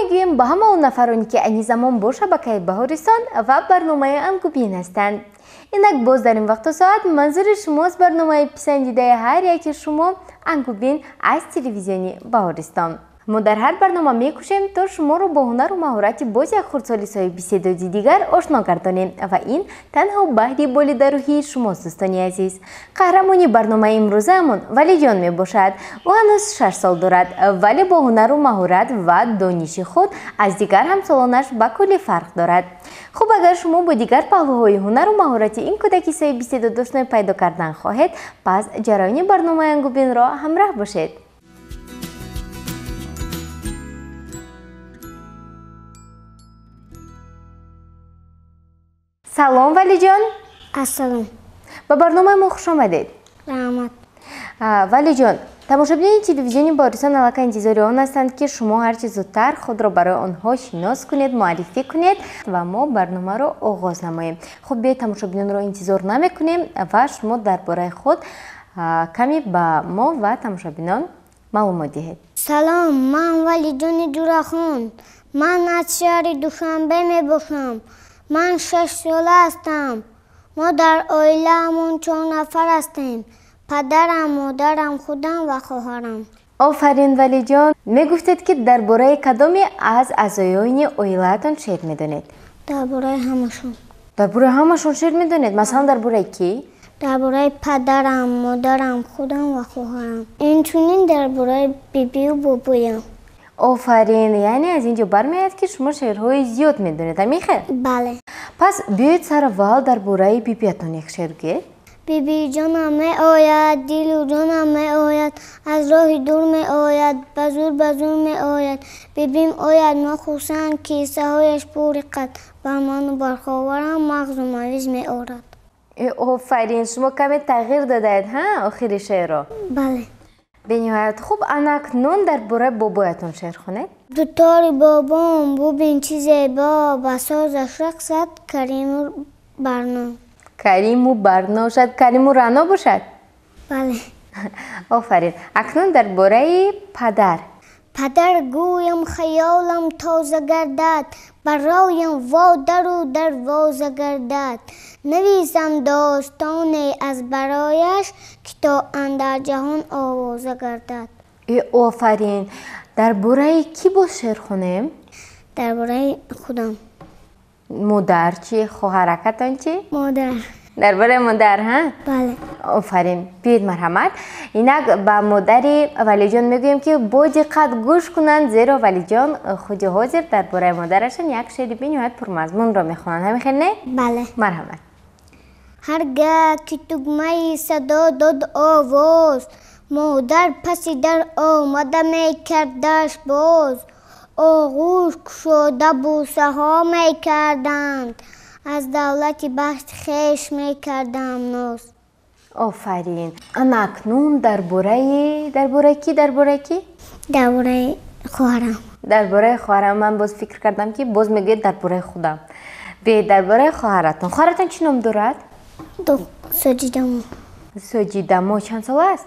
Мегӯем ба ҳама он нафароне, ки айни замон бо шабакаи Баҳористон ва барномаи Ангубин ҳастанд. Инак боз дар ин вақту соат манзури шумост барномаи писандидаи ҳар яки шумо Ангубин аз телевизиони Баҳористон. Мо дар ҳар барнома мекӯшем, то шуморо бо ҳунару маҳорати боз як хурдсоли соҳиби истеъдоди дигар ошно гардонем ва ин танҳо баҳри болидарӯҳии шумост, дӯстони азиз. Қаҳрамони барномаи имрӯзаамон Валиҷон мебошад. Ӯ ҳанӯз 6 сол дорад, вале бо ҳунару маҳорат ва дониши худ аз дигар ҳамсолонаш ба куллӣ фарқ дорад. Хуб, агар шумо бо дигар паҳлӯҳои ҳунару маҳорати ин кӯдаки соҳиби истеъдод ошноӣ пайдо кардан хоҳед, пас ҷараёни барномаи Ангубинро ҳамроҳ бошед. Салом, Валиҷон. Ассалом. Ба барномаи мо хуш омадед. Раҳмат. Валиҷон, тамошобинони телевизиони Баҳористон аллакай интизори он ҳастанд, ки шумо ҳарчи зудтар худро барои онҳо шинос кунед, муаррифӣ кунед ва мо барномаро оғоз намоем. Хуб, биёед тамошобинонро интизор намекунем ва шумо дар бораи худ каме ба мо ва тамошобинон маълумот диҳед. Салом, ман Валиҷони Ҷурахон. Ман аз шаҳри Душанбе мебошам. Ман 6 сола ҳастам. Мо дар оилаамон 4 нафар ҳастем. Падарам, модарам, худам ва хоҳарам. Офарин, Валиҷон. Мегуфтед, ки дар бораи кадоме аз аъзоёни оилаатон шеър медонед? Дар бораи ҳамашон. Дар бораи ҳамашон шеър медонед? Масалан, дар бораи кӣ? Дар бораи падарам, модарам, худам ва хоҳарам. Инчунин дар бораи бибию бобоям. Офарин, яъне аз ин ҷо бармеояд, ки шумо шеърҳои зиёд медонед, ҳамин хел? Бале. Пас биёед сараввал дар бораи бибиятон як шеър гӯед. Бибиҷонам меояд, дилу ҷонам меояд, аз роҳи дур меояд, ба зур ба зур меояд. Бибим ояд, мо хурсанд, кисаҳояш пури қад, бар ману бар ховарам мағзу мавиз меорад. Офарин, шумо каме тағйир додаед, ҳа, охири шеърро? Бале. Бениҳоят хуб. Анакнун дар бораи бобоятон шеър хонед. Дутори бобом, бубин чӣ зебо, ба созаш рақсад Кариму Барно. Кариму Барно шад, Кариму Рано бошад? Бале. Офарин. Акнун дар бораи падар. Падар гӯям хаёлам тоза гардад, бароям водару дарвоза гардад. Нависам достоне аз барояш, ки то андар ҷаҳон овоза гардад. Офарин. Дар бораи кӣ боз шеър хонем? Дар бораи худам. Модар чӣ? Хоҳаракатон чӣ? Модар. Дар бораи модар, ҳа? Бале. Офарин. Биёед, марҳамат. Инак ба модари Валиҷон мегӯем, ки бо диққат гӯш кунанд, зеро Валиҷон худи ҳозир дар бораи модарашон як шеъри бениҳоят пурмазмунро мехонанд. Ҳамин хел, не? Бале. Марҳамат. Ҳаргаҳ ки тугмаи садо дод овоз, модар паси дар омада мекардаш боз. Оғӯш кушода бӯсаҳо мекарданд, аз давлати бахти хеш мекардам ноз. Офарин. Ана акнун дар бораи кӣ, дар бораи кӣ? Дар бораи хоҳарам. Дар бораи хоҳарам. Ман боз фикр кардам, ки боз мегӯед дар бораи худам. Биёед дар бораи хоҳаратон. Хоҳаратон чӣ ном дорад? Соҷидамо. Соҷидамо чанд сола аст?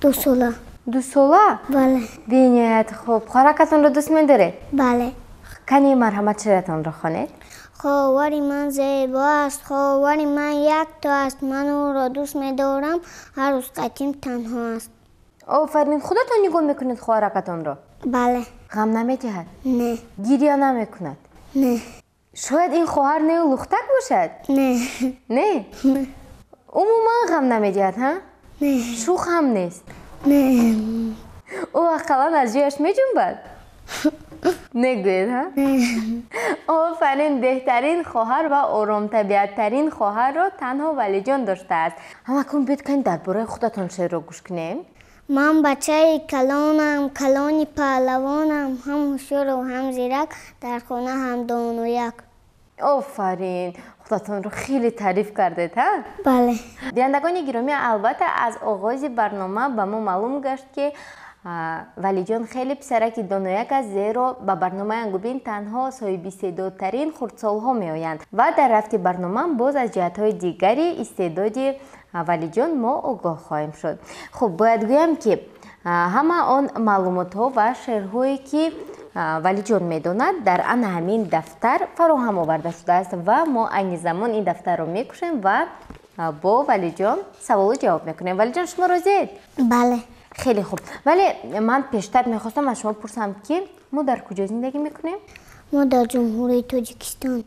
2 сола. 2 сола? Бале. Бениҳоят хуб. Хоҳаракатонро дӯст медоред? Бале. Кани марҳамат шеъратонро хонед. Ховари ман зебо аст, ховари ман якто аст, ман ӯро дӯст медорам, ҳар рӯз қатим танҳо аст. Офарин. Худатон нигоҳ мекунед хоҳаракатонро? Бале. Ғам намедиҳад? Не. Гиря намекунад? Не. Шояд ин хоҳар нею лухтак бошад? Не. Не? Не. Умуман ғам намедиҳад, ҳа? Не. Шӯх ҳам нест? Не. Ӯ ақаллан аз ҷояш меҷунбад? Негӯед, ҳа? Офарин, беҳтарин хоҳар ва оромтабиаттарин хоҳарро танҳо Валиҷон доштааст. Ҳамакун биёед кани дар бораи худатон шеърро гӯш кунем. Ман бачаи калонам, калони паҳлавонам, ҳам ҳушёру ҳам зирак, дар хона ҳам донояк. Офарин, худатонро хеле таъриф кардед, ҳа? Бале. Бинандагони гиромӣ, албатта аз оғози барнома ба мо маълум гашт, ки Валиҷон хеле писараки донояк аст, зеро ба барномаи Ангубин танҳо соҳибистеъдодтарин хурдсолҳо меоянд ва дар рафти барнома боз аз ҷиҳатҳои дигари истеъдоди Валиҷон мо огоҳ хоҳем шуд. Хуб, бояд гӯям, ки ҳама он маълумотҳо ва шеърҳое, ки Валиҷон медонад, дар ана ҳамин дафтар фароҳам оварда шудааст ва мо айни замон ин дафтарро мекушем ва бо Валиҷон саволу ҷавоб мекунем. Валиҷон, шумо розиед? Бале. Хеле хуб. Вале ман пештар мехостам аз шумо пурсам, ки мо дар куҷо зиндагӣ мекунем? Мо дар Ҷумҳурии Тоҷикистон.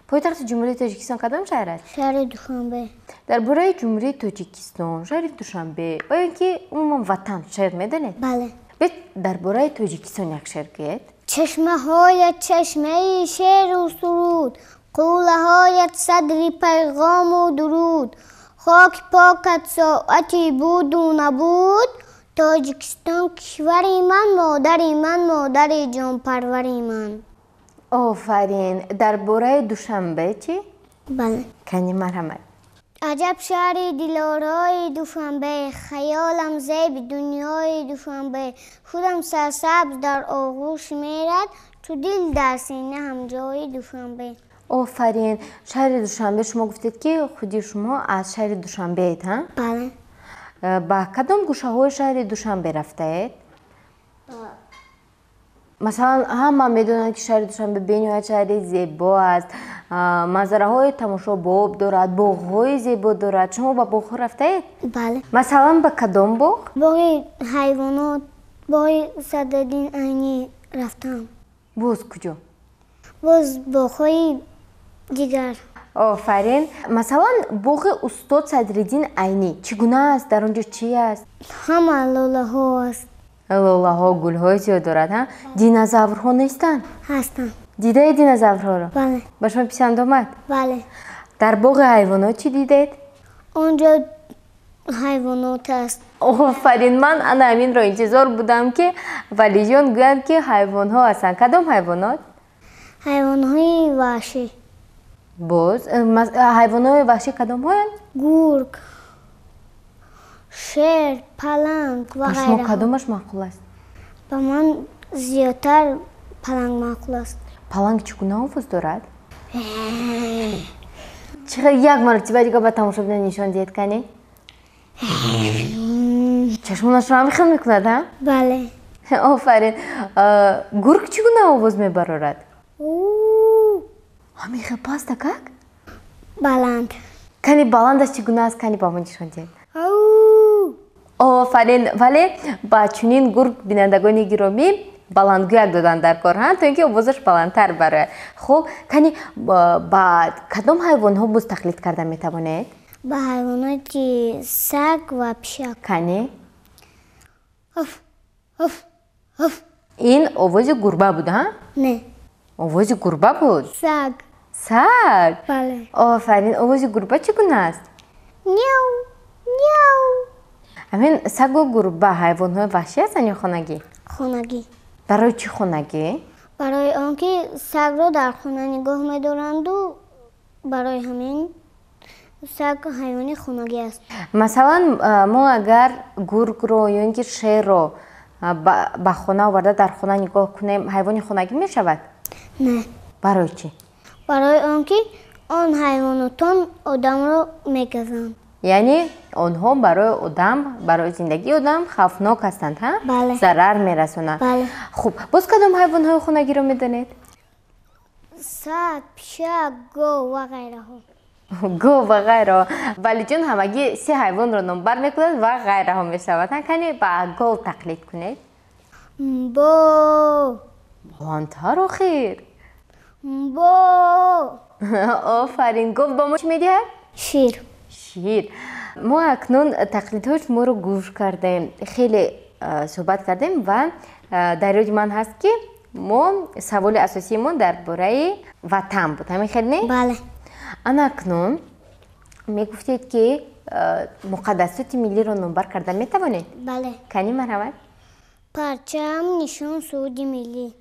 Пойтахти Ҷумҳурии Тоҷикистон кадом шаҳр аст? Шаҳри Душанбе. Дар бораи Ҷумҳурии Тоҷикистон, шаҳри Душанбе ва ё ин ки умуман ватан шеър медонед? Бале. Бед, дар бораи Тоҷикистон як шеър гӯед. Чашмаҳоят чашмаи шеру суруд, қуллаҳоят садри пайғому дуруд, хоки покат соати буду набуд. Тоҷикистон кишвари ман, модари ман, модари ҷонпарвари ман. Офарин. Дар бораи Душанбе чӣ? Бале. Кани, марҳамат. Аҷаб шаҳри дилорои Душанбе, хаёлам зеби дунёи Душанбе, худам сарсабз дар оғӯш мерад, чу дил дар сина ҳамҷои Душанбе. Офарин. Шаҳри Душанбе, шумо гуфтед, ки худи шумо аз шаҳри Душанбеед, ҳа? Бале. Ба кадом гӯшаҳои шаҳри Душанбе рафтаед? Масалан, ҳама медонанд, ки шаҳри Душанбе бениҳоят шаҳри зебо аст, манзараҳои тамошобоб дорад, боғҳои зебо дорад. Шумо ба боғҳо рафтаед? Бале. Масалан, ба кадом боғ? Боғи ҳайвонот, боғи Садриддин Айнӣ рафтам. Боз куҷо? Боз боғҳои дигар. Офарин. Масалан, боғи устод Садриддин Айнӣ чӣ гуна аст? Дар он ҷо чӣ аст? Ҳама лолаҳо аст. Лолаҳо, гулҳои зиёд дорад, ҳа? Динозаврҳо нестанд? Ҳастанд. Дидаед динозаврҳоро? Бале. Ба шумо писанд омад? Бале. Дар боғи ҳайвонот чӣ дидед? Он ҷо ҳайвонот аст. Офарин, ман ана ҳаминро интизор будам, ки Валиҷон гӯянд, ки ҳайвонҳо ҳастанд. Кадом ҳайвонот? Ҳайвонҳои ваҳшӣ. Боз ҳайвонҳои ваҳшӣ кадомҳоянд? Гург, шер, паланг ва Ба шумо ғайраҳо. кадомаш маъқул аст? Ба ман зиёдтар паланг маъқул аст. Паланг чӣ гуна овоз дорад? Чӣ хел? Як маротиба дига ба тамошобинон нишон диҳед, кани. Чашмонашро ҳам хел мекунад, ҳа? Бале. Офарин. Гург чӣ гуна овоз мебарорад? Ҳамин хел паста как? Баланд. Кани, баландаш чӣ гуна аст? Кани, ба мо нишон диҳед. Офарин. Вале ба чунин гург, бинандагони гиромӣ, баландгӯяк додан дар кор, ҳа, то ин ки овозаш баландтар барояд. Хуб, кани, ба кадом ҳайвонҳо боз тақлид карда метавонед? Ба ҳайвоноти саг ва пишак. Кани. Ҳуф, ҳуф, ҳуф. Ин овози гурба буд, ҳа? Не. Овози гурба буд? Саг. Саг? Бале. Офарин. Овози гурба чӣ гуна аст? Няу, няу. Ҳамин сагу гурба ҳайвонҳои ваҳшӣ ҳастанд ё хонагӣ? Хонагӣ. Барои чӣ хонагӣ? Барои он ки сагро дар хона нигоҳ медоранду, барои ҳамин саг ҳайвони хонагӣ аст. Масалан, мо агар гургро ё ин ки шерро ба хона оварда дар хона нигоҳ кунем, ҳайвони хонагӣ мешавад? Не. Барои чӣ? Барои он ки он ҳайвонотон одамро мегазанд. Яъне онҳо барои одам, барои зиндагии одам хавфнок ҳастанд, ҳа? Бале. Зарар мерасонанд. Бале. Хуб, боз кадом ҳайвонҳои хонагиро медонед? Саг, пишак, гов ва ғайраҳо. Гов ва ғайраҳо. Валиҷон ҳамагӣ се ҳайвонро номбар мекунад ва ғайраҳо мешавад. Ҳа, кани, ба гов тақлид кунед. Бо. Баландтар охир. Бо. Офарин. Гов ба мо чӣ медиҳад? Шир. Шир. Мо акнун тақлидҳои шуморо гӯш кардем, хеле суҳбат кардем ва дар ёди ман ҳаст, ки мо саволи асосии мо дар бораи ватан буд, ҳамин хел не? Бале. Ана акнун мегуфтед, ки муқаддасоти миллиро номбар карда метавонед? Бале. Кани, марҳамат. Парчам, нишон, суруди миллӣ.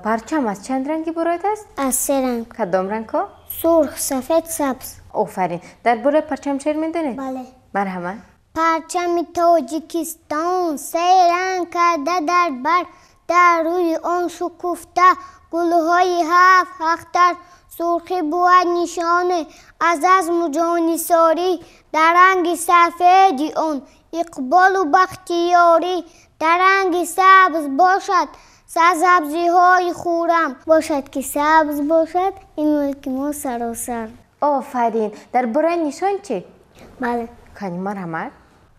Парчам аз чанд ранг иборат аст? Аз се ранг. Кадом рангҳо? Сурх, сафед, сабз. Офарин. Дар бораи парчам шеър медонед? Бале. Марҳамат. Парчами Тоҷикистон се ранг карда дар бар, дар рӯи он шукуфта гулҳои ҳафт ахтар. Сурхӣ бувад нишоне аз азму ҷонисорӣ, дар ранги сафеди он иқболу бахтиёрӣ, дар ранги сабз бошад Сарсабзиҳои хуррам бошад, ки сабз бошад ин мулки мо саросар. Офарин. Дар бораи нишон чӣ? Бале. Кани, марҳамат.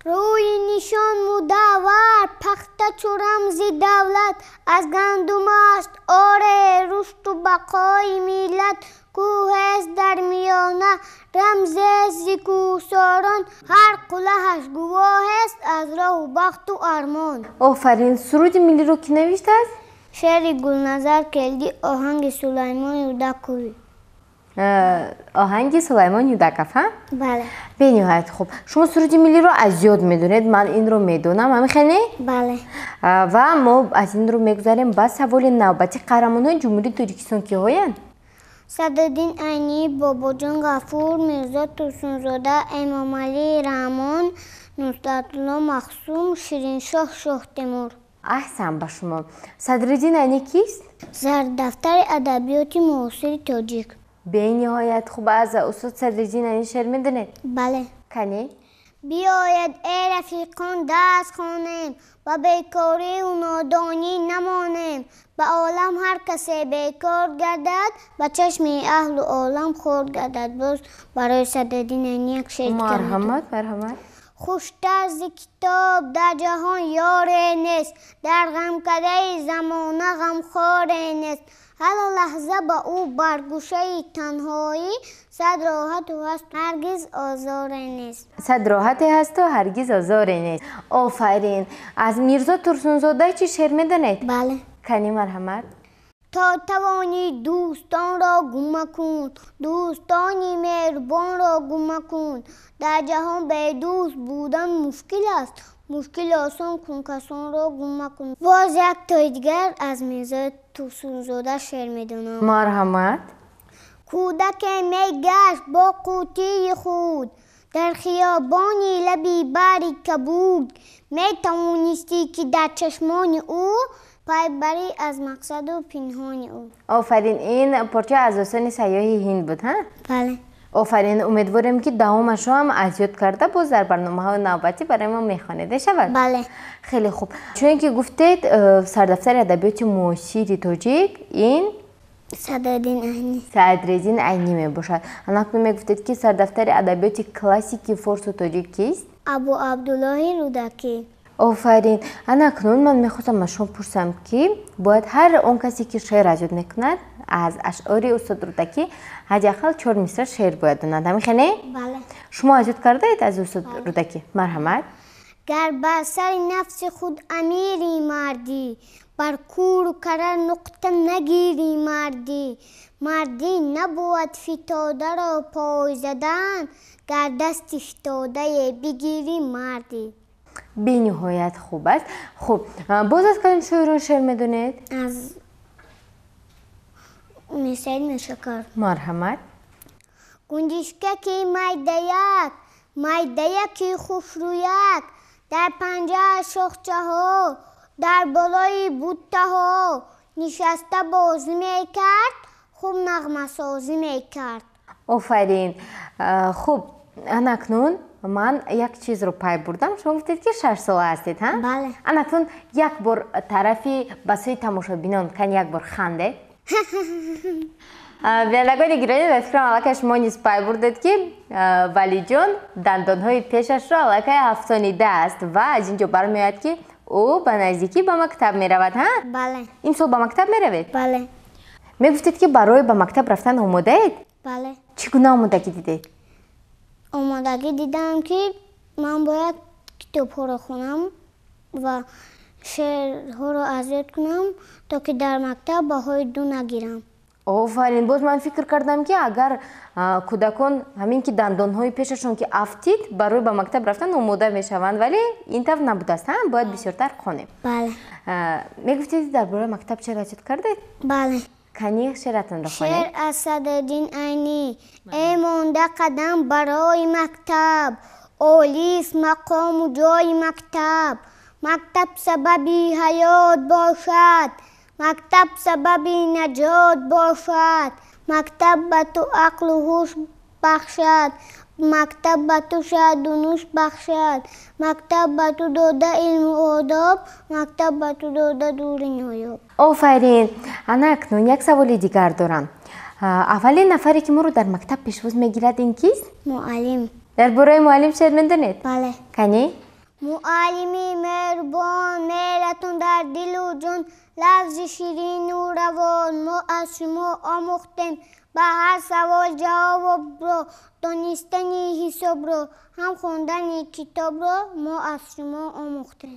Рӯи нишон мудаввар, пахта чу рамзи давлат, аз гандум аст оре рушду бақои миллат. Кӯҳест дар миёна, рамзест зи кӯҳсорон, ҳар қуллааш гувоҳест аз роҳу бахту армон. Офарин. Суруди миллиро кӣ навиштааст? Шеъри Гулназар Келдӣ, оҳанги Сулаймон Юдакови. Оҳанги Сулаймон Юдаков, ҳа? Бале. Бениҳоят хуб. Шумо суруди миллиро аз ёд медонед, ман инро медонам, ҳамин хел не? Бале. Ва мо аз ин рӯ мегузарем ба саволи навбатӣ. Қаҳрамонҳои Ҷумҳурии Тоҷикистон киҳоянд? Садриддин Айнӣ, Бобоҷон Ғафур, Мирзо Турсунзода, Эмомалӣ Раҳмон, Нусратулло Махсум, Шириншоҳ Шоҳтемур. Аҳсан ба шумо. Садриддин Айнӣ кист? Сардафтари адабиёти муосири тоҷик. Бениҳоят хуб. Аз устод Садриддин Айнӣ шеър медонед? Бале. Кани. Биёед, эй рафиқон, дарс хонем, ба бекорию нодонӣ намонем. Ба олам ҳар касе бекор гардад, ба чашми аҳлу олам хор гардад. Боз барои Садриддин Айнӣ як шеър. Марҳамат, марҳамат. Хуштар зи китоб дар ҷаҳон ёре нест, дар ғамкадаи замона ғамхоре нест. Ҳар лаҳза ба ӯ бар гӯшаи танҳоӣ, сад роҳату ҳаст, ҳаргиз озоре нест. Сад роҳате ҳасту ҳаргиз озоре нест. Офарин. Аз Мирзо Турсунзода чӣ шеър медонед? Бале. Кани, марҳамат. То тавонӣ дӯстонро гум макун, дӯстони меҳрубонро гум макун. Дар ҷаҳон бедӯст будан мушкил аст, мушкил осон кун, касонро гум макун. Боз як тои дигар аз Мирзои Турсунзода шеър медонам. Марҳамат. Кӯдаке мегашт бо қутии худ дар хиёбони лаби бари кабуд. Метавонистӣ, ки дар чашмони ӯ пай барӣ аз мақсаду пинҳони ӯ. Офарин. Ин порча аз достони Сайёҳи Ҳинд буд, ҳа? Бале. Офарин. Умедворем, ки давомашро ҳам аз ёд карда, боз дар барномаҳои навбатӣ барои мо мехонед, шавад? Бале. Хеле хуб. Чунки гуфтед, сардафтари адабиёти муосири тоҷик ин Садриддин Айнӣ. Садриддин Айнӣ мебошад. Анакнун мегуфтед, ки сардафтари адабиёти классики форсу тоҷик кист? Абу Абдуллоҳи Рӯдакӣ. Офарин. Анакнун ман мехостам аз шумо пурсам, ки бояд ҳар он касе, ки шеър аз ёд мекунад, аз ашъори устод Рӯдакӣ ҳадди ақал чор мисра шеър бояд донад, ҳамин хел не? Бале. Шумо аз ёд кардаед аз устод Рӯдакӣ? Марҳамат. Гар бар сари нафси худ амири мардӣ, бар кӯру кара нуқта нагирӣ мардӣ. Мардӣ набувад фитодаро пой задан, гар дасти фитодае бигирӣ мардӣ. Бениҳоят хуб аст. Хуб, боз аз кадом шоирон шеър медонед? Аз Мирсаид Миршакар. Марҳамат. Гунҷишкаки майдаяк, майдаяки хушрӯяк, дар панҷаи шохчаҳо, дар болои буттаҳо нишаста бозӣ мекард, хуб нағмасозӣ мекард. Офарин. Хуб, анакнун ман як чизро пай бурдам. Шумо гуфтед, ки 6-сола ҳастед, ҳа? Бале. Анакнун як бор тарафи ба сӯи тамошобинон кани як бор ханде. Бинандагони гиромӣ, ба фикрам, аллакай шумо низ пай бурдед, ки Валиҷон дандонҳои пешашро аллакай ҳафтонидааст ва аз ин ҷо бармеояд, ки ӯ ба наздикӣ ба мактаб меравад, ҳа? Бале. Имсол ба мактаб меравед? Бале. Мегуфтед, ки барои ба мактаб рафтан омодаед? Бале. Чӣ гуна омодагӣ дидед? Омодагӣ дидам, ки ман бояд китобҳоро хонам ва шеърҳоро аз ёд кунам, то ки дар мактаб баҳои ду нагирам. Офарин. Боз ман фикр кардам, ки агар кӯдакон ҳамин ки дандонҳои пешашон ки афтид, барои ба мактаб рафтан омода мешаванд, вале ин тавр набудааст, ҳа? Бояд бисёртар хонем. Бале. Мегуфтед, дар бораи мактаб шеър аз ёд кардед? Бале. Кани, шеъратонро хонед. Шеър аз Садриддин Айнӣ. Эй монда қадам барои мактаб, олист мақому ҷои мактаб. Мактаб сабаби ҳаёт бошад, мактаб сабаби наҷот бошад. Мактаб ба ту ақлу ҳуш бахшад, Мактаб ба ту шаҳду нӯш бахшад, мактаб ба ту дода илму одоб, мактаб ба ту дода дури ноёб. Офарин. Ана акнун як саволи дигар дорам. Аввалин нафаре ки моро дар мактаб пешвоз мегирад, ин кист? Муаллим. Дар бораи муаллим шеър медонед? Бале. Канӣ? Муаллими меҳрубон, меҳратон дар дилу ҷон, лафзи ширину равон мо аз шумо омӯхтем. Ба ҳар савол ҷавобро, донистани ҳисобро, ҳам хондани китобро мо аз шумо омӯхтем.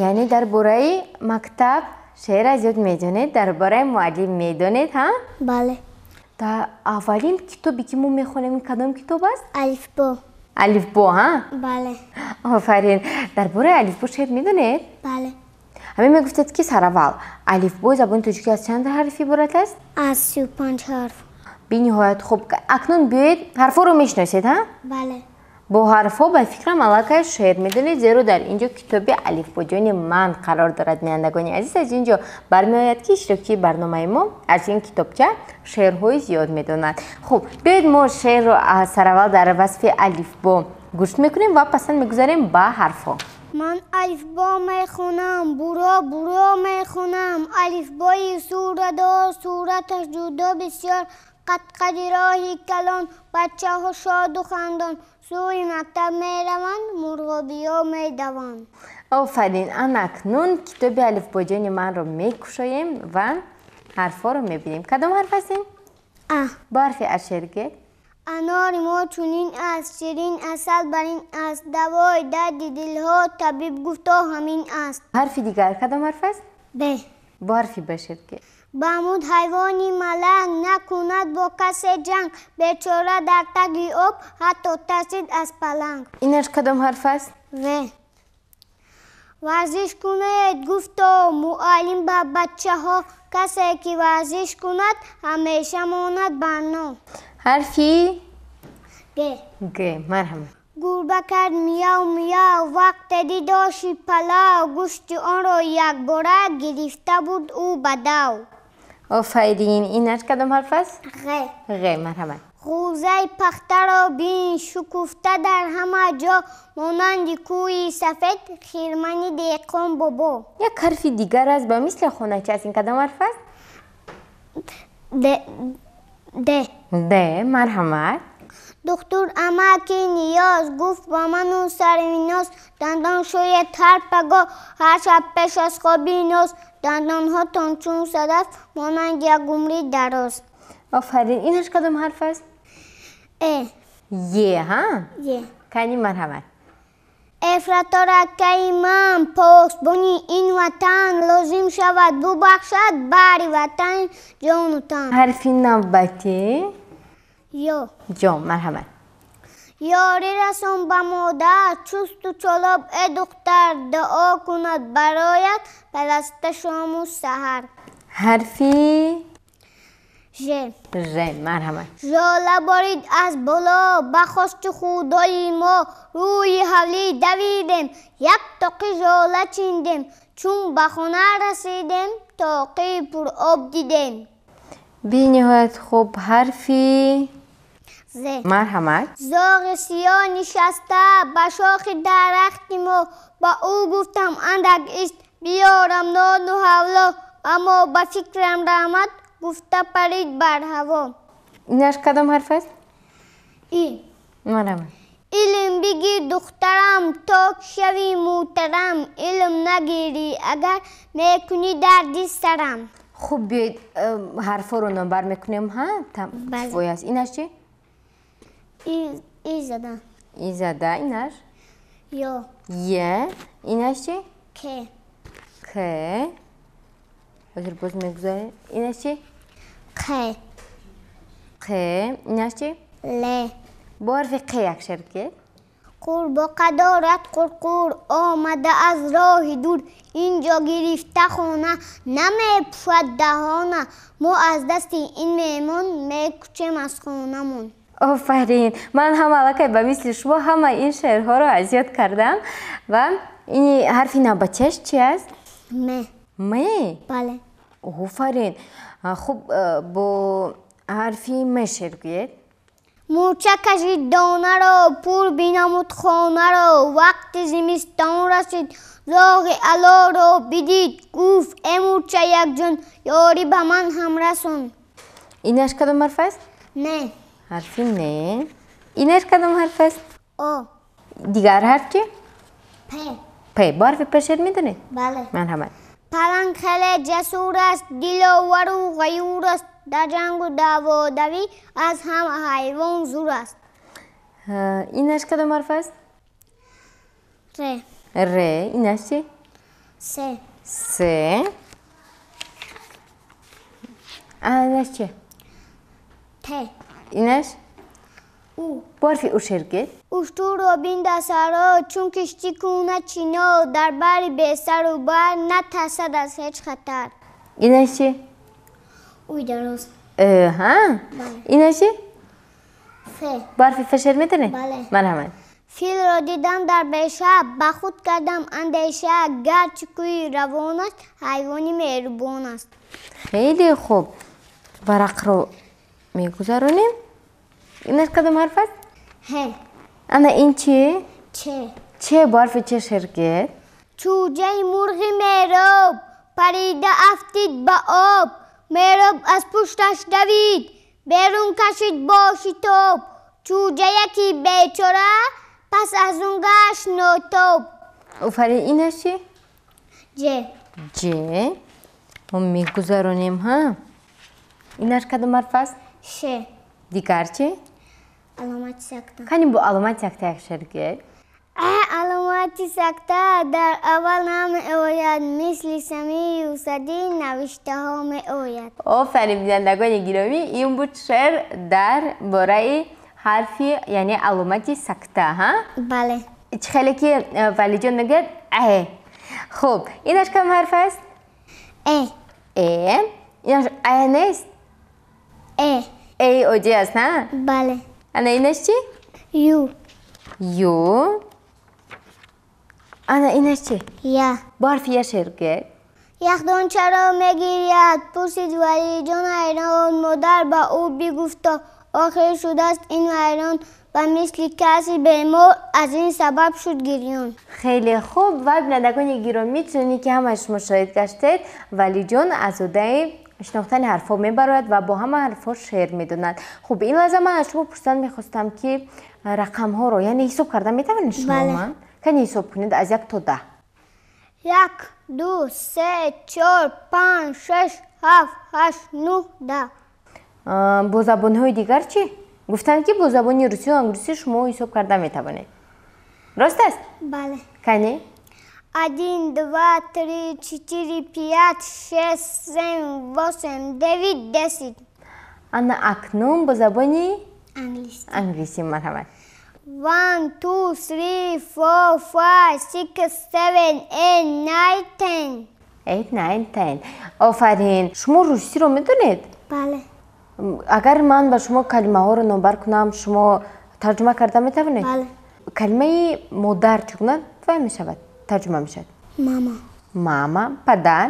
Яъне дар бораи мактаб шеър аз ёд медонед, дар бораи муаллим медонед, ҳа? Бале. Дар аввалин китобе ки мо мехонем, ин кадом китоб аст? Алифбо. Алифбо, ҳа? Бале. Офарин. Дар бораи алифбо шеър медонед? Бале. Ҳамин мегуфтед, ки сараввал алифбои забони тоҷикӣ аз чанд ҳарф иборат аст? Аз 35 ҳарф. Бениҳоят хуб. Акнун биёед, ҳарфҳоро мешиносед, ҳа? Бале. Бо ҳарфҳо ба фикрам аллакай шеър медонед, зеро дар ин ҷо китоби алифбоҷони ман қарор дорад. Бинандагони азиз, аз ин ҷо бармеояд, ки иштирокчии барномаи мо аз ин китобча шеърҳои зиёд медонад. Хуб, биёед, мо шеърро сараввал дар васфи алифбо гӯш мекунем ва пасанд мегузарем ба ҳарфҳо. Ман алифбо мехонам, буро буро мехонам. Алифбои суратдор, сураташ ҷудо бисёр. Қадқади роҳи калон, бачаҳо шоду хандон сӯи мактаб мераванд, мурғобиҳо медаванд. Офарин. Ана акнун китоби алифбоҷони манро мекушоем ва ҳарфҳоро мебинем. Кадом ҳарф аст ин? А. Бо ҳарфи а шеър гӯед. Анори мо чунин аст, ширин асал барин аст, давои дарди дилҳо табиб гуфто ҳамин аст. Ҳарфи дигар кадом ҳарф аст? Б. Бо ҳарфи б шеър гӯед. Бамуд ҳайвони маланг, накунад бо касе ҷанг, бечора дар таги об ҳатто тарсид аз паланг. Инаш кадом ҳарф аст? В. Варзиш кунед, гуфто муаллим ба бачаҳо, касе ки варзиш кунад, ҳамеша монад барно. Ҳарфи г. Г, марҳамат. Гурба кард мияв мияв, вақте дид оши палав, гӯшти онро якбора гирифта бурд ӯ ба дав. Офарин. Инаш кадом ҳарф аст? Ғ. Ғ, марҳамат. Ғӯзаи пахтаро бин, шукуфта дар ҳама ҷо, монанди кӯҳи сафед хирмани деҳқон бобо. Як ҳарфи дигар аст, ба мисли хонача аст. Ин кадом ҳарф аст? Д. Д. Д, марҳамат. Духтур амаки Ниёз гуфт ба ману Сарвиноз, дандон шӯед ҳар пагоҳ, ҳар шаб пеш аз хоби ноз, дандонҳотон чун садаф монанд як умри дароз. Офарин. Инаш кадом ҳарф аст? Э. Е, ҳа? Е. Кани, марҳамат. Эфраторакаи ман, посбони ин ватан, лозим шавад бубахшад баҳри ватан ҷону тан. Ҳарфи навбатӣ? Ё. Ҷо, марҳамат. Ёрӣ расон ба модар, чусту чолоб, э духтар, дуо кунад бароят пайваста шому саҳар. Ҳарфи Ж. Ж, марҳамат. Жола борид аз боло ба хости худои мо, рӯи ҳавлӣ давидем, як тоқи жола чиндем, чун ба хона расидем, тоқии пуроб дидем. Бениҳоят хуб. Ҳарфи З. Марҳамат. Зоғи сиёҳ нишаста ба шохи дарахти мо, ба ӯ гуфтам андак ист, биёрам нону ҳавло, аммо ба фикрам раҳмат гуфта парид бар ҳаво. Инаш кадом ҳарф аст? И. Марҳамат. Илм бигир, духтарам, то шави муҳтарам, илм нагирӣ агар, мекунӣ дарди сарам. Хуб, биёед, ҳарфҳоро номбар мекунем, ҳа? Бале. Кифоя аст. Инаш чи? И зада. И зада. Инаш? Ё. Е. Инаш чи? К. К. Ҳозир боз мегузарем. Инаш чи? Қ. Қ. Инаш чи? Л. Бо ҳарфи қ як шеър гӯед. Қурбоқа дорад қурқур, омада аз роҳи дур, инҷо гирифта хона, намепӯшад даҳона, мо аз дасти ин меҳмон мекӯчем аз хонамон. Офарин. Ман ҳам аллакай ба мисли шумо ҳама ин шеърҳоро аз ёд кардам. Ва ин ҳарфи навбатиаш чи аст? М. М? Бале. Офарин. Хуб, бо ҳарфи м шеър гӯед. Мӯрча кашид донаро, пур бинамуд хонаро. Вақти зимистон расид, зоғи алоро бидид. Гуфт: э мӯрча якҷон, ёрӣ ба ман ҳам расон. Инаш кадом ҳарф аст? Не. Ҳарфи не. Инаш кадом ҳарф аст? О. Дигар ҳарф чи? П. П. Бо ҳарфи п шеър медонед? Бале. Марҳамат. Паланг хеле ҷасур аст, диловару ғаюр аст, дар ҷангу даводавӣ аз ҳама ҳайвон зур аст. Инаш кадом ҳарф аст? Р. Р. Инаш чи? С. С. Инаш чи? Т. Инаш? У. Бо ҳарфи у шеър гӯед. Уштурро бинда саро, чун киштӣ кунад чино, дар бари бесару бар натарсад аз ҳеҷ хатар. Инаш чи? Уй дароз. Ҳа? Инаш чи? Ф. Бо ҳарфи ф шеър медонед? Бале. Марҳамат. Филро дидам дар беша, ба худ кардам андеша, гарчи кӯи равон аст, ҳайвони меҳрубон аст. Хеле хуб. Варақро мегузаронем. Инаш кадом ҳарф аст? Ҳ. Ана ин чи? Ч. Ч. Бо ҳарфи ч шеър гӯед. Чӯҷаи мурғи мероб парида афтид ба об, мероб аз пушташ давид, берун кашид бо шитоб. Чӯҷаяки бечора пас аз он гашт нотоб. Офарин. Инаш чи? Ҷ. Ҷ. Мо мегузаронем, ҳа? Инаш кадом ҳарф аст? Ш. Дигар чи? Аломати сакта. Кани бо аломати сакта як шеър гӯед. Аломати сакта дар аввал намеояд, мисли самию садӣ навиштаҳо меояд. Офарин, бинандагони гиромӣ, ин буд шеър дар бораи ҳарфи, яъне аломати сакта, ҳа? Бале. Чӣ хеле ки Валиҷон мегӯяд э. Хуб, инаш кадом ҳарф аст? Э. Э. Инаш э нест? Э. Э оддӣ аст, ҳа? Бале. Ана инаш чи? Ю. Ю. Ана инаш чи? Я. Бо ҳарфи я шеър гӯед. Яхдон чаро мегиряд? Пурсид Валиҷон ҳайрон. Модар ба ӯ бигуфт, то охир шудааст ин вайрон, ба мисли каси бемор аз ин сабаб шуд гирён. Хеле хуб. Ва бинандагони гиромӣ, чуноне ки ҳамаи шумо шоҳид гаштед, Валиҷон аз уҳдаи шинохтани ҳарфҳо мебарояд ва бо ҳама ҳарфҳо шеър медонад. Хуб, ин лаҳза ман аз шумо пурсан мехостам, ки рақамҳоро, яъне ҳисоб карда метавонед шумо? Бале. Ман кани ҳисоб кунед аз 1 то 10. 1, 2, 3, 4, 5, 6, 7, 8, 9, 10. Бо забонҳои дигар чӣ? Гуфтанд, ки бо забони русию англисӣ шумо ҳисоб карда метавонед. Рост аст? Бале. Кани? 1, 2, 3, 4, 5, 6, 7, 8, 9, 10. Ана акнун бо забони англисӣ. Англисӣ, марҳамат. 1, 2, 3, 4, 5, 6, 7, 8, 9, 10. 8, 9, 10. Офарин. Шумо русиро медонед? Бале. Агар ман ба шумо калимаҳоро номбар кунам, шумо тарҷума карда метавонед? Бале. Калимаи модар чӣ гуна вай мешавад? Тарҷума мешавад? Мама. Мама. Падар?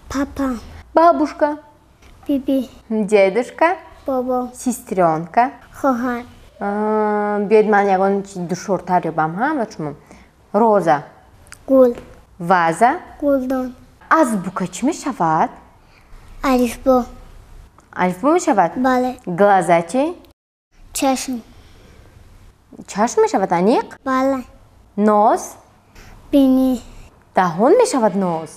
Папа. Бабушка? Биби. Дедушка? Бобо. Сестрёнка? Хоҳар. Биёед ман ягон чизи душвортар ёбам, ҳа, ба шумо. Роза. Гул. Ваза. Гулдон. Азбука чӣ мешавад? Алифбо. Алифбо мешавад? Бале. Глаза чӣ? Чашм. Чашм мешавад, аниқ? Бале. Нос? Бинӣ. Даҳон мешавад нос?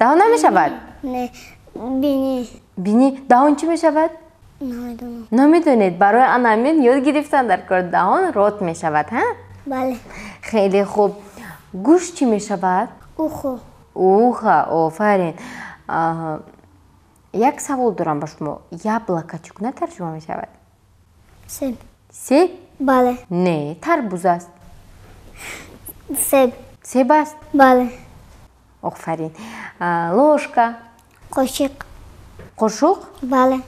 Даҳон намешавад? Не, бинӣ. Бинӣ. Даҳон чӣ мешавад? Намедонам. Намедонед. Барои ана ҳамин ёд гирифтан дар кор даҳон рот мешавад, ҳа? Бале. Хеле хуб. Гӯш чӣ мешавад? Ухо. Уха, офарин. Як савол дорам ба шумо. Яблоко чӣ гуна тарҷума мешавад? Себ. Себ? Бале. Не, тарбуз аст. Себ. Себ аст? Бале. Офарин. Ложка? Қошиқ. Қошуқ? Бале.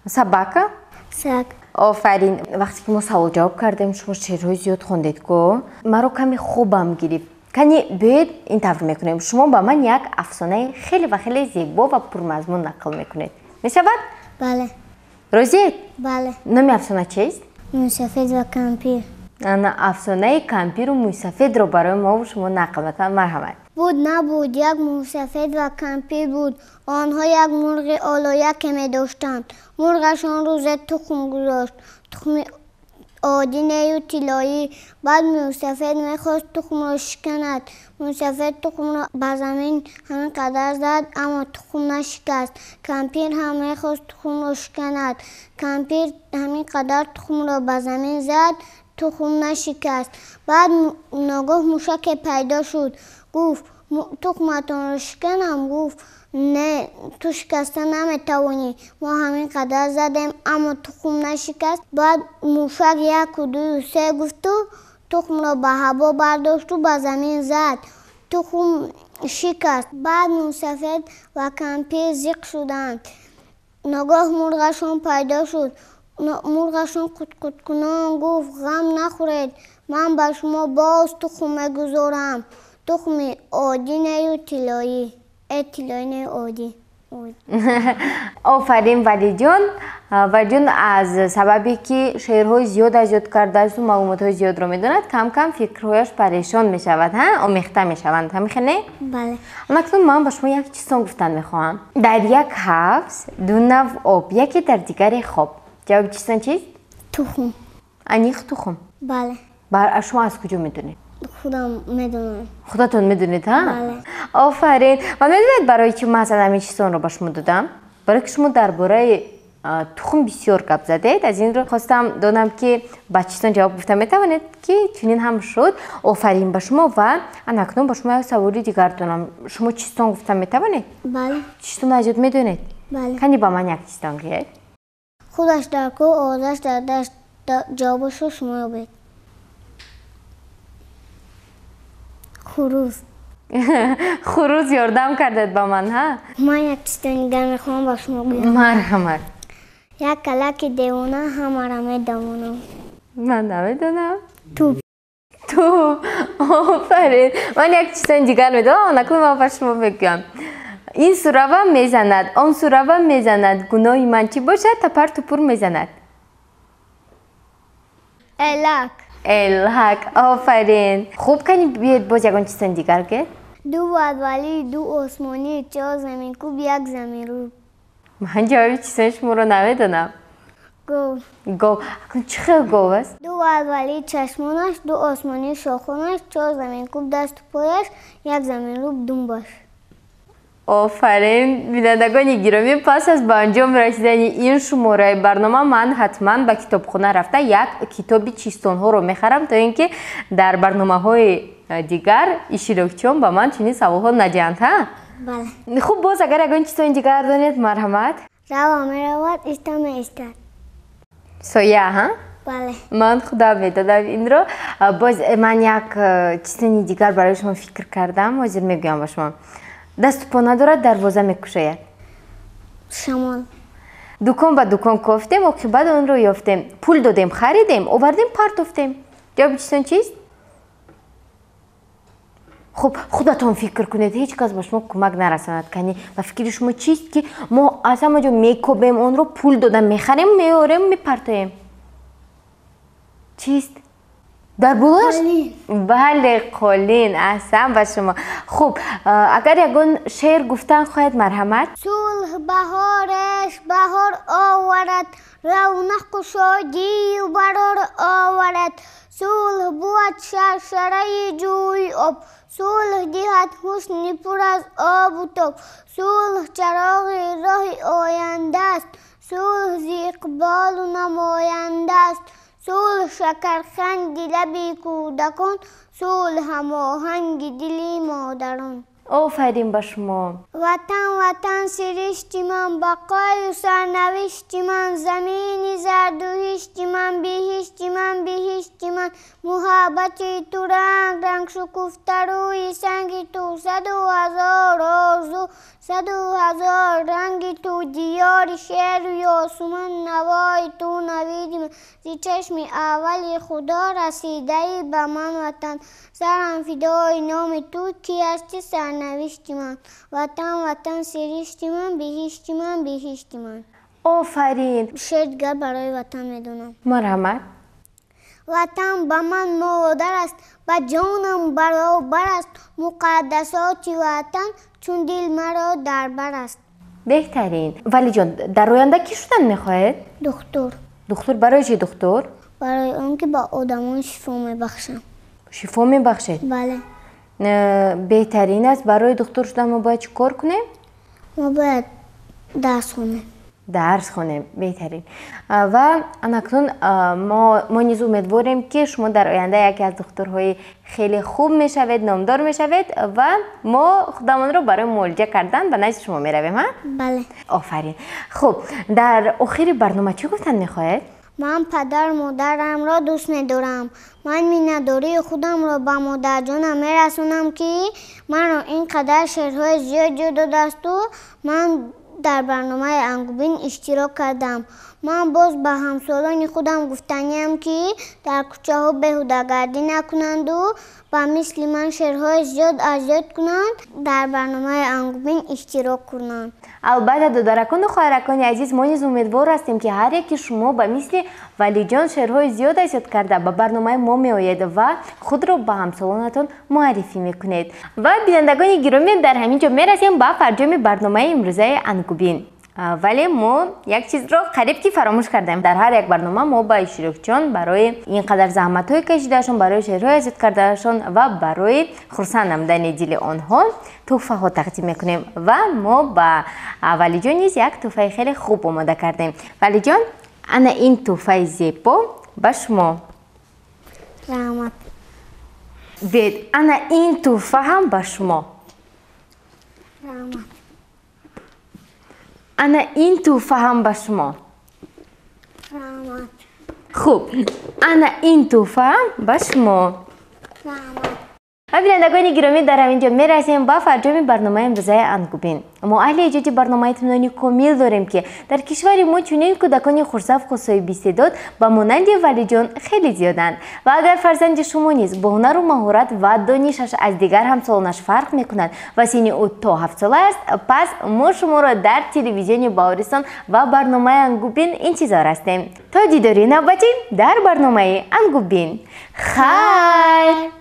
Собака? Саг. Офарин. Вақте ки мо савол ҷавоб кардем, шумо шеърҳои зиёд хондед ко? Маро каме хобам гирифт. Кани биёед ин тавр мекунем. Шумо ба ман як афсонаи хеле ва хеле зебо ва пурмазмун нақл мекунед. Мешавад? Бале. Розиед? Бале. Номи афсона чист? Мӯйсафед ва кампир. Ана афсонаи кампиру мӯйсафедро барои мо шумо нақл мекунад. Марҳамат. Буд набуд, як мӯйсафед ва кампир буд. Онҳо як мурғи олояке медоштанд. Мурғашон рӯзе тухм гузошт. Тухми оддӣ нею тиллоӣ. Баъд мӯйсафед мехост тухмро шиканад. Мӯйсафед тухмро ба замин ҳамин қадар зад, аммо тухм нашикаст. Кампир ҳам мехост тухмро шиканад. Кампир ҳамин қадар тухмро ба замин зад, тухм нашикаст. Баъд ногоҳ мушаке пайдо шуд. Гуфт: тухматонро шиканам? Гуфт: не, ту шикаста наметавонӣ. Мо ҳамин қадар задем, аммо тухм нашикаст. Баъд мушак яку дую се гуфту тухмро ба ҳаво бардошту ба замин зад. Тухм шикаст. Баъд мӯйсафед ва кампир зиқ шуданд. Ногоҳ мурғашон пайдо шуд. Мурғашон қутқуткунон гуфт: ғам нахӯред, ман ба шумо боз тухм мегузорам. Тухми оддӣ нею тиллоӣ. Тиллоӣ нею оддӣ. Офарин, Валиҷон. Валиҷон аз сабабе ки шеърҳои зиёд аз ёд кардааст, маълумотҳои зиёдро медонад, кам кам фикрҳояш парешон мешавад, омехта мешаванд. Ҳамихел не? Бале. Акнун ман ба шумо як чизон гуфтан мехоҳам. Дар як ҳавз ду нав об, яке дар дигаре хоб. Ҷавоби чизон чист? Тухм. Аниқ тухм? Бале. Шумо аз куҷо медонед? Худам медонам. Худатон медонед, ҳа? Бале. Офарин. Ва медонед барои чӣ ман аслан ҳамин чизонро ба шумо додам? Барои ки шумо дар бораи тухм бисёр гап задед. Аз ин рӯ хостам донам ки ба чизон ҷавоб гуфта метавонед, ки чунин ҳам шуд. Офарин ба шумо. Ва анакнун ба шумо як саволи дигар донам. Шумо чизон гуфта метавонед? Бале. Чизон аз ёд медонед? Бале. Кани ба ман як чизон гӯед. Худаш дар кӯҳ, овозаш дар дашт. Ҷавобашро шумо ёбед. Хурӯз. Хурӯз ёрдам кардед ба ман, ҳа? Ман як чизони дигар мехоҳам ба шумо гӯям. Марҳамат. Як калаки девона ҳамаро медавонам. Ман намедонам. Туп. Туп. Офарин. Ман як чизони дигар медонам, анакун ман ба шумо мегӯям. Ин суравам мезанад, он суравам мезанад, гуноҳи ман чӣ бошад, тапар тупур мезанад. Элак. Элак. Офарин. Хуб, кани биёед боз ягон чизони дигар гӯед. Ду бадвалӣ, ду осмонӣ, чор заминкӯб, як заминрӯб. Ман ҷавоби чизони шуморо намедонам. Гов. Гов. Акнун чӣ хел гов аст? Ду бадвалӣ чашмонаш, ду осмонӣ шохонаш, чор заминкӯб дасту пояш, як заминрӯб думбаш. Офарин, бинандагони гиромӣ, пас аз ба анҷом расидани ин шумораи барнома ман ҳатман ба китобхона рафта як китоби чистонҳоро мехарам, то ин ки дар барномаҳои дигар иштирокчиён ба ман чунин саволҳо надиҳанд, ҳа? Бале. Хуб, боз агар ягон чизони дигар донед, марҳамат. Рава меравад, иста меистад. Соя, ҳа? Бале. Ман худам медодам инро. Боз ман як чизони дигар барои шумо фикр кардам, ҳозир мегӯям ба шумо. Дасту по надорад, дарвоза мекушояд. Шамол. Дукон ба дукон кофтем, оқибат онро ёфтем. Пул додем, харидем, овардем, партофтем. Ҷавоби чизон чист? Хуб, худатон фикр кунед, ҳеҷ кас ба шумо кӯмак нарасонад. Кани ба фикри шумо чист, ки мо аз ҳама ҷо мекобем, онро пул дода мехарем, меорем, мепартоем? Чист? Дар болояш? Бале, қолин. Аҳсан ба шумо. Хуб, агар ягон шеър гуфтан хоҳед, марҳамат. Сулҳ баҳореш баҳор оварад, равнақу шодию барор оварад. Сулҳ бувад шаршараи ҷӯи об, сулҳ диҳад ҳусни пур аз обу тоб. Сулҳ чароғи роҳи оянда аст, сулҳ зи иқболу намоянда аст. Сулҳ шакарханди лаби кӯдакон, сулҳ ҳамоҳанги дили модарон. Офарин ба шумо. Ватан, ватан, сиришти ман, бақою сарнавишти ман, замини зардуҳишти ман, биҳишти ман, биҳишти ман. Муҳаббати ту ранг ранг шукуфта рӯи санги ту, саду ҳазор орзу, саду ҳазор ранги ту, диёри шеру ёсуман, навои ту навиди ман. Зи чашми аввали Худо расидаи ба ман ватан, сарам фидои номи ту, ки ҳасти сарнавишти ман. Ватан, ватан, сиришти ман, биҳишти ман, биҳишти ман. Офарин. Шеър дигар барои ватан медонам. Марҳамат. Ватан ба ман модар аст, ба ҷонам баробар аст. Муқаддасоти ватан чун дил маро дар бар аст. Беҳтарин. Валиҷон, дар оянда кӣ шудан мехоҳед? Духтур. Духтур? Барои чӣ духтур? Барои он ки ба одамон шифо мебахшам. Шифо мебахшед? Бале. Беҳтарин аст. Барои духтур шудан мо бояд чӣ кор кунем? Мо бояд дарс хонем. Дарс хонем. Беҳтарин. Ва анакнун мо низ умедворем, ки шумо дар оянда яке аз духтурҳои хеле хуб мешавед, номдор мешавед ва мо худамонро барои муолиҷа кардан ба назди шумо меравем, ҳа? Бале. Офарин. Хуб, дар охири барнома чӣ гуфтан мехоҳед? Ман падару модарамро дӯст медорам. Ман миннатдории худамро ба модарҷонам мерасонам, ки маро ин қадар шеърҳои зиёд ҷо додаасту ман дар барномаи Ангубин иштирок кардам. Ман боз ба ҳамсолони худам гуфтаниям, ки дар кӯчаҳо беҳудагардӣ накунанду ба мисли ман шеърҳои зиёд аз ёд кунанд, дар барномаи Ангубин иштирок кунанд. Албатта, додаракону хоҳаракони азиз, мо низ умедвор ҳастем, ки ҳар яки шумо ба мисли Валиҷон шеърҳои зиёд аз ёд карда ба барномаи мо меоед ва худро ба ҳамсолонатон муаррифӣ мекунед. Ва бинандагони гиромӣ, дар ҳамин ҷо мерасем ба фарҷоми барномаи имрӯзаи Ангубин. Вале мо як чизро қариб ки фаромӯш кардем. Дар ҳар як барнома мо ба иштирокчиён барои ин қадар заҳматҳое кашидаашон, барои шеърҳои аз ёд кардаашон ва барои хурсанд намудани дили онҳо тӯҳфаҳо тақдим мекунем. Ва мо ба Валиҷон низ як тӯҳфаи хеле хуб омода кардем. Валиҷон, ана ин тӯҳфаи зебо ба шумо. Раҳмат. Бед, ана ин тӯҳфа ҳам ба шумо. Раҳмат. Ана ин тӯҳфа ҳам ба шумо. Раҳмат. Хуб, ана ин тӯҳфа ҳам ба шумо. Раҳмат. Ва бинандагони гиромӣ, дар ҳамин ҷо мерасем ба фарҷоми барномаи имрӯзаи Ангубин. Мо аҳли эҷоди барнома итминони комил дорем, ки дар кишвари мо чунин кӯдакони хушзавқу соҳибистеъдод ба монанди Валиҷон хеле зиёданд. Ва агар фарзанди шумо низ бо ҳунару маҳорат ва донишаш аз дигар ҳамсолонаш фарқ мекунад ва синни ӯ то 7 сола аст, пас мо шуморо дар телевизиони Баҳористон ва барномаи Ангубин интизор ҳастем. То дидори навбатӣ дар барномаи Ангубин, хайр.